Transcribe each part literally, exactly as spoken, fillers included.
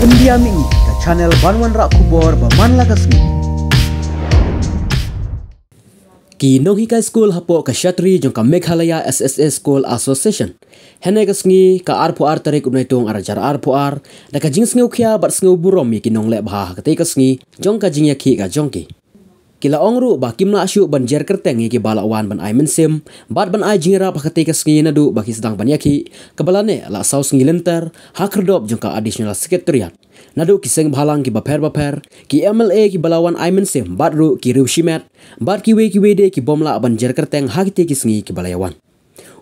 India Mini, ka channel ban wanrah khubor ba man la ka sngi. Ki nonghikai skul hapoh ka shatri jong ka Meghalaya S S A School Association, hynne ka sngi ka arphew ar tarik u Naitung ar hajar arphew ar, da ka jingsngewkhia bad sngewburom ïa ki nongleh bha ha katei ka sngi jong ka jingïakhih ka jong ki. Ki la ong ruh ba kim lah shuh ban jer kyrteng ïa kiba la wan ban ai mynsiem bad ban ai jingïarap ha katei ka sngi naduh ba ki sdang ban ïakhih, kaba la neh la saw sngi lynter ha khyrdop jong ka Additional Secretariat. Naduh ki seng bhalang kiba pher bapher, ki M L A kiba la wan ai mynsiem bad ruh ki riew shimet bad kiwei kiwei de ki bym lah ban jer kyrteng ha kitei ki sngi kiba la ïa wan.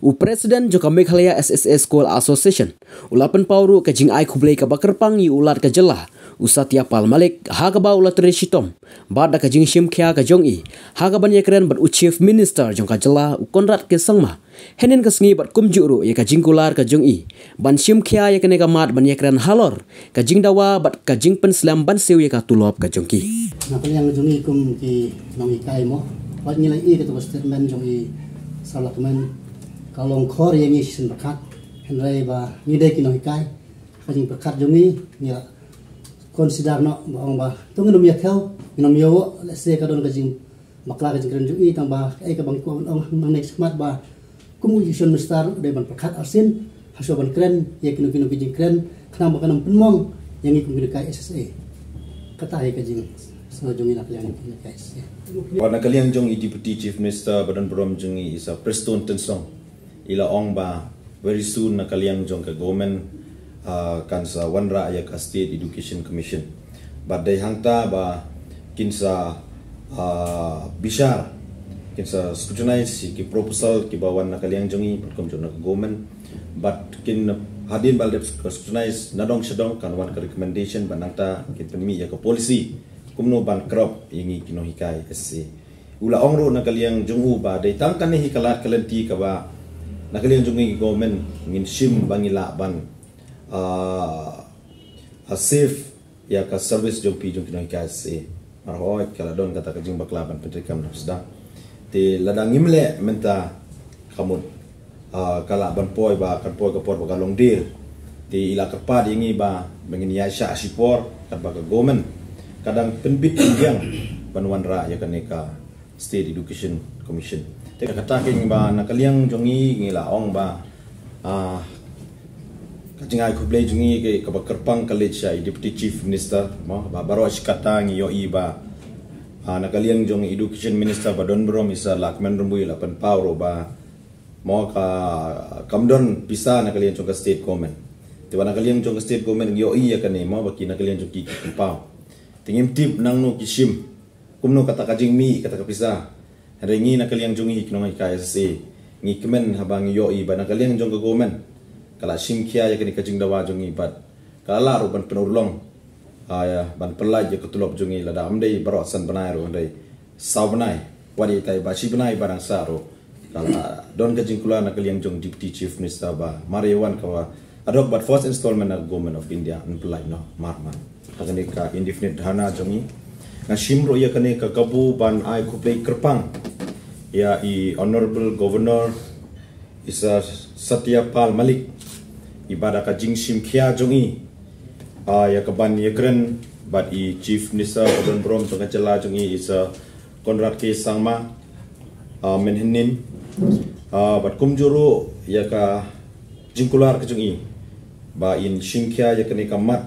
U President jong ka Meghalaya S S A School Association u la pynpaw ruh ka jingai khublei kaba kyrpang ïa u Lat ka jylla, u Satya Pal Malik, ha kaba u la trei shitom bad da ka jingshim khia ka jong i ha kaban ïakren bad u Chief Minister jong ka jylla, u Conrad K Sangma, hynnin ka sngi bad kumjuh ruh ïa ka jingkular ka jong i ban shim khia ïa kane ka mat ban ïakren halor ka jingdawa bad ka jingpynslem ban siew ïa ka tulop ka jong ki. Na ka liang jong i kum ki nonghikai mo, wat ngi la i kata ka statement jong i, sa la kmen ka long khor ïa ngi shisien pyrkhat. Hynrei ba ngi dei ki nonghikai, ka jingpyrkhat jong i ngi la consider noh ba ong ba to ngin ym ïa thew, ngin ym ïa wok, lehse ka don ka jing bakla ka jingkren jong i, tang ba kaei kaba ngi kwah ban ong nangne shakhmat ba kum u Education Minister u dei ban pyrkhat arsien, hashuwa ban kren ïa kino kino ki jingkren, khnang ba kan ym pynmong ïa ngi kum ki nonghikai S S A. Kata hi ka jingsngew jong i na ka liang jong ki nonghikai S S A. Wat na ka liang jong i Deputy Chief Minister ba don burom jong i, i Sir Prestone Tynsong, i la ong ba very soon na ka liang jong ka government, ah, kan sa wanrah ïa ka State Education Commission. Bad dei hangta ba kin sa, ah, bishar, kin sa scrutinize ïa ki proposal kiba wan na ka liang jong i bad kumjuh na ka government. Bad kin, hadien ba la dep scrutinize nadong shadong, kan wan ka recommendation bad nangta kin pynmih ïa ka policy kumno ban kyrpad ïa ngi ki nonghikai S S A. U la ong ruh na ka liang jong u ba dei tang kane hi ka lad ka lynti kaba na ka liang jong ngi government ngin shim ba ngi lah ban, ah, ah, save ïa ka service jong phi jong ki nonghikai S S A. Mar hooid ka la don kata ka jingbakla ban pyntreikam na sdang. Te lada ngim leh mynta, ka mut, ah, ka lah ban poi ba kan poi ka por ba ka long dier. Te i la kyrpad ïa ngi ba ba ngin ïaishah shipor katba ka government ka dang pynbit pynbiang ban wanrah ïa kane ka State Education Commission. Te kata ka ïing ba na ka liang jong ngi ngi la ong ba, ah, ka jingai khublei jong ngi ka, kaba kyrpang ka leit sha i Deputy Chief Minister mo, ba baroh shi katta ngi ïohi ba, ah, na ka liang jong Education Minister ba don burom i Sir Lahkmen Rymbui la pynpaw ruh ba mo ka kam don pisa na ka liang jong ka state government. Te ba na ka liang jong ka state government ngi ïohi ïa kane mo ba ki na ka liang jong ki ki pynpaw. Te ngim tip nangno ki shim, kumno kata ka jingmih kata ka pisa. Hynrei ngi na ka liang jong ngi ki nonghikai S S A ngi kmen haba ngi ïohi ba na ka liang jong ka government ka la shim khia ïa kane ka jingdawa jong ngi bad ka la lah ruh ban pynurlong, ah, ïa, ban pyllait ïa ka tulop jong ngi, lada ym dei baroh san bnai ruh, hynrei saw bnai, wat ïa tai ba shi bnai ba dang sah ruh ka la don ka jingkular na ka liang jong Deputy Chief Minister ba mar ïa wan ka wa ad hoc bad first installment na Government of India yn pyllait noh mar mar. Ha kane ka indefinite dharna jong ngi nga shim ruh ïa kane ka kabu ban ai khublei kyrpang ïa i Honourable Governor, i Sir Satya Pal Malik, i ba da ka jingshim khia jong i, ah, ïa ka ban ïakren bad i Chief Minister ba don burom jong ka jylla jong i, i Sir Conrad K Sangma, ah, mynhynnin, ah, bad kumjuh ruh ïa ka jingkular ka jong i ba in shim khia ïa kane ka mat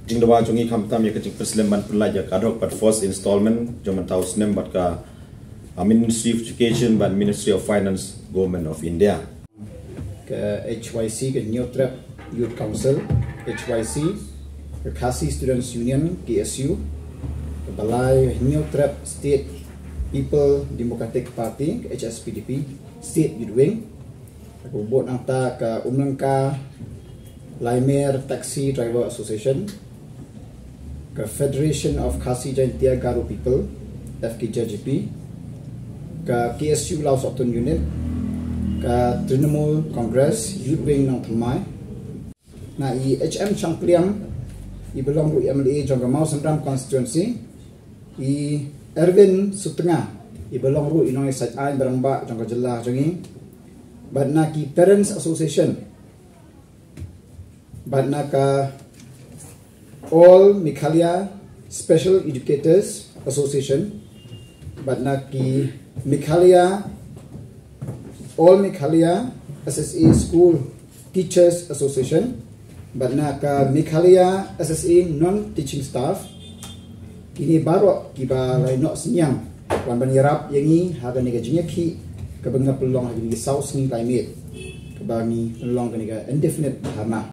jingdawa jong i khamtam ïa ka jingpynslem ban pyllait ïa ka ad hoc bad first installment jong mynta u snem bad ka, ah, Ministry of Education bad Ministry of Finance, Government of India. Ka H Y C, ka Hynñiewtrep Youth Council, H Y C, ka Khasi Students Union, K S U, ka Blai Hynñiewtrep State People Democratic Party, ka H S P D P State Youth Wing, ka bud nangta ka Umlyngka Laimer Taxi Driver Association, ka Federation of Khasi Jaintia Garo People, F K J G P, ka K S U Lao Sawtun Unit, ka Trinamool Congress Youth Wing Nongthymmai. Na i H M Shangpliang, i ba long ruh i M L A jong ka Mawsynram Constituency, i Erwin Sutnga, i ba long ruh i nongïasaid aiñ ba rangbah jong ka jylla jong ngi. Bad na ki Parents Association, bad na ka All Meghalaya Special Educators Association, bad na ki Meghalaya, All Meghalaya S S A School Teachers Association, bad na ka Meghalaya S S A Non-Teaching Staff. Kine baroh kiba la ïoh synñiang wan ban ïarap ïa ngi ha kane ka jingïakhih kaba ngi la pynlong ha kine ki saw sngi climate, kaba ngi pynlong kane ka indefinite dharna.